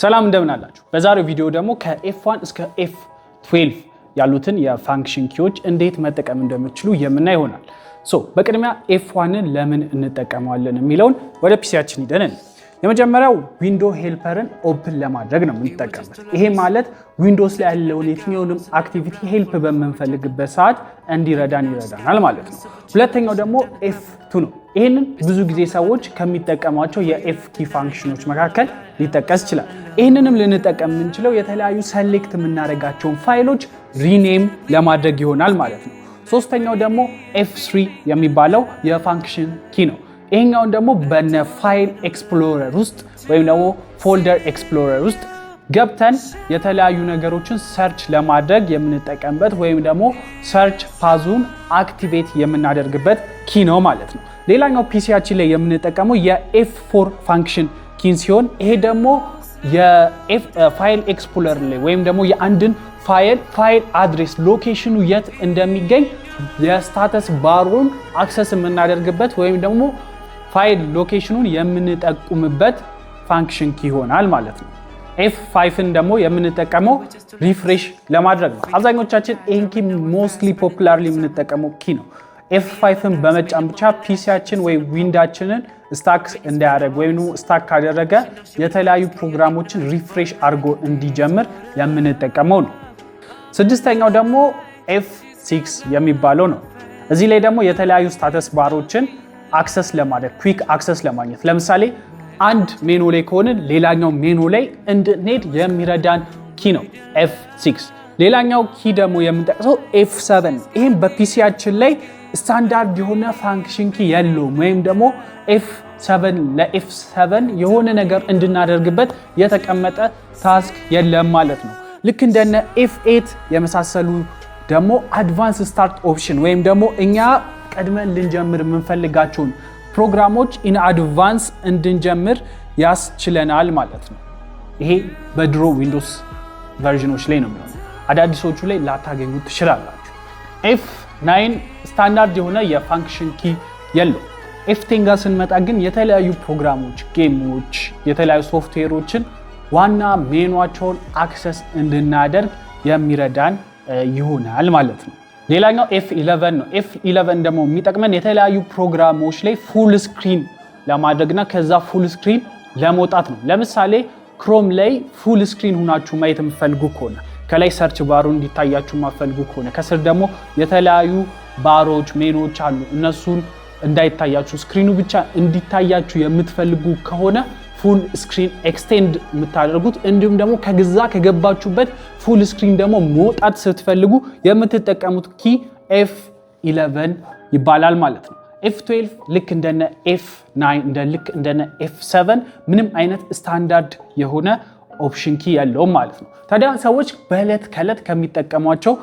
ሰላም፣ እንደምን አላችሁ? በዛሬው ቪዲዮ ደግሞ ከ F1 እስከ F12 ያሉትን የ function key ዎች እንዴት መጠቀም እንደምትችሉ የምናይ ይሆናል። So በቅድሚያ F1ን ለምን እንጠቀመዋለን የሚለውን ወደ PC ያችን ሂደን የመጀመሪያው window helper ን open ለማድረግ ነው የምንጠቀምበት። ይሄ ማለት Windows ላይ ያለውን የትኛውንም activity help በምንፈልግበት ሰዓት እንዲረዳን ይረዳናል ማለት ነው። ሁለተኛው ደግሞ F2 ነው። ይህንን ብዙ ጊዜ ሰዎች ከሚጠቀሟቸው የ F key function ኖች መካከል ሊጠቀስ ይችላል። ይህንንም ልንጠቀም የምንችለው የተለያዩ select የምናደርጋቸውን ፋይሎች rename ለማድረግ ይሆናል ማለት ነው። ሶስተኛው ደግሞ F3 የሚባለው የ function key ነው። ይሄኛውን ደግሞ በነ file explorer ውስጥ ወይም ደግሞ folder explorer ውስጥ ገብተን የተለያዩ ነገሮችን search ለማድረግ የምንጠቀምበት ወይም ደግሞ search path ኡን activate የምናደርግበት key ነው ማለት ነው። ሌላኛው PC ያችን ላይ የምንጠቀመው የ F4 function key ን ሲሆን ይሄ ደግሞ የ file explorer ላይ ወይም ደግሞ የአንድን file address location ኑ የት እንደሚገኝ የ status bar ኡን access የምናደርግበት ወይም ደግሞ file location ኑን የምንጠቁምበት function key ይሆናል ማለት ነው። F5ን ደግሞ የምንጠቀመው refresh ለማድረግ ነው። አብዛኞቻችን ይህን key mostly popularly የምንጠቀመው key ነው። F5ን በመጫን ብቻ PC ያችን ወይ window ኣችንን stuck እንዳያደርግ ወይም stuck ካደረገ የተለያዩ ፕሮግራሞችን refresh አድርጎ እንዲጀምር የምንጠቀመው ነው። ስድስተኛው ደግሞ F6 የሚባለው ነው። እዚህ ላይ ደግሞ የተለያዩ status bar ኦችን access ለማድረግ፣ quick access ለማግኘት፣ ለምሳሌ አንድ ሜኑ ላይ ከሆንን ሌላኛው ሜኑ ላይ እንድንሄድ የሚረዳን key ነው F6። ሌላኛው key ደግሞ የምንጠቅሰው F7። ይህም በ PC ያችን ላይ ስታንዳርድ የሆነ function key የለውም ወይም ደግሞ F7 ለ F7 የሆነ ነገር እንድናደርግበት የተቀመጠ task የለም ማለት ነው። ልክ እንደነ F8 የመሳሰሉ ደግሞ advance start option ወይም ደግሞ እኛ ቀድመን ልንጀምር የምንፈልጋቸውን ፕሮግራሞች in advance እንድንጀምር ያስችለናል ማለት ነው። ይሄ በድሮ Windows version ኖች ላይ ነው የሚሆነው። አዳዲሶቹ ላይ ላታገኙ ትችላላችሁ። F9 ስታንዳርድ የሆነ የ function key የለውም። F10 ጋር ስንመጣ ግን የተለያዩ ፕሮግራሞች፣ game ኦች፣ የተለያዩ ሶፍትዌሮችን ዋና menu ኣቸውን access እንድናደርግ የሚረዳን ይሆናል ማለት ነው። ሌላኛው F11 ነው። F11 ደግሞ የሚጠቅመን የተለያዩ ፕሮግራሞች ላይ full screen ለማድረግና ከዛ full screen ለመውጣት ነው። ለምሳሌ Chrome ላይ full screen ሁናችሁ ማየት የምትፈልጉ ከሆነ፣ ከላይ search bar ኡ እንዲታያችሁ የማትፈልጉ ከሆነ፣ ከስር ደግሞ የተለያዩ bar ኦች፣ menu ዎች አሉ፣ እነሱን እንዳይታያችሁ screen ኑ ብቻ እንዲታያችሁ የምትፈልጉ ከሆነ full screen extend የምታደርጉት፣ እንዲሁም ደግሞ ከዛ ከገባችሁበት full screen ደግሞ መውጣት ስትፈልጉ የምትጠቀሙት key F 11 ይባላል ማለት ነው። F12 ልክ እንደነ F9 እንደ ልክ እንደነ F7 ምንም አይነት ስታንዳርድ የሆነ option key የለውም ማለት ነው። ታዲያ ሰዎች በዕለት ከዕለት ከሚጠቀሟቸው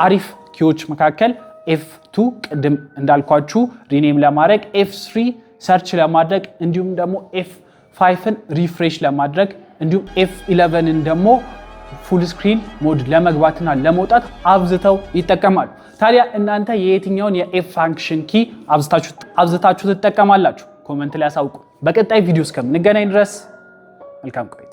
አሪፍ key ዎች መካከል F2 ቅድም እንዳልኳችሁ rename ለማድረግ፣ F3 search ለማድረግ፣ እንዲሁም ደግሞ F5ን refresh ለማድረግ፣ እንዲሁም F11ን ደግሞ full screen mode ለመግባትና ለመውጣት አብዝተው ይጠቀማሉ። ታዲያ እናንተ የየትኛውን የ F function key አብዝታችሁ ትጠቀማላችሁ? Comment ላይ አሳውቁ። በቀጣይ ቪዲዮ እስከምንገናኝ ድረስ መልካም ቆይታ።